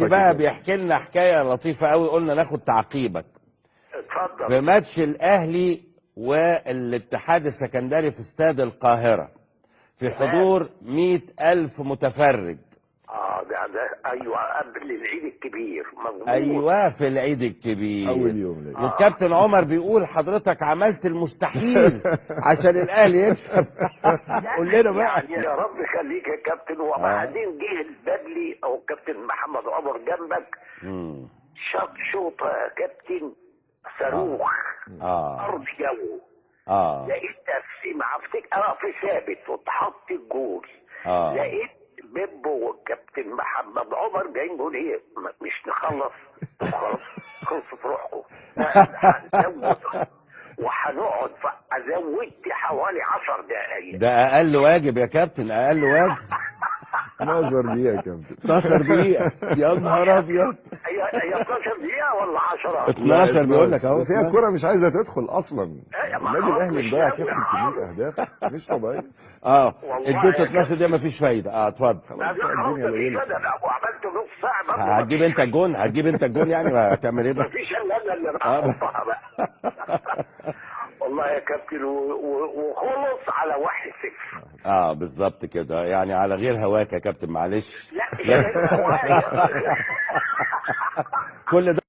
بقى بيحكي لنا حكاية لطيفة قوي، قلنا ناخد تعقيبك. اتفضل. في ماتش الاهلي والاتحاد السكندري في استاد القاهرة في حضور 100,000 متفرج. ده ايوه، قبل العيد الكبير، مظبوط. ايوه، في العيد الكبير، اول يوم العيد. والكابتن عمر بيقول حضرتك عملت المستحيل عشان الاهلي يكسب. قول لنا بقى. يعني يا رب خليك يا كابتن. وبعدين جه البدلي او الكابتن محمد عمر جنبك، شاط شوطه يا كابتن صاروخ. ارض جو. لقيت نفسي مع في ثابت واتحط الجول. لقيت بيبو والكابتن محمد عمر جايين بيقول ايه، مش نخلص؟ طب خلاص خلصت روحكم، هنزود وهنقعد. فزودت حوالي 10 دقايق. ده اقل واجب يا كابتن، اقل واجب. 12 دقيقة يا كابتن. 12 دقيقة، يا نهار ابيض. هي 12 دقيقة ولا 10؟ 12 بيقول لك اهو. بس هي الكرة مش عايزة تدخل أصلا. النادي الأهلي مضيع مش كابتن كمية أهداف مش طبيعية. اديته 12 دقيقة مفيش فايدة. اتفضل. لا، خلاص بقى الدنيا مفيش ليلة. فايدة. لا، وعملت نص ساعة برضه. هتجيب انت الجون، هتجيب انت الجون، يعني هتعمل ايه بقى؟ مفيش الا انا اللي بحطها بقى. والله يا كابتن وخلص على 1-0. بالظبط كده، يعني على غير هواك يا كابتن، معلش. لا، مش كل ده.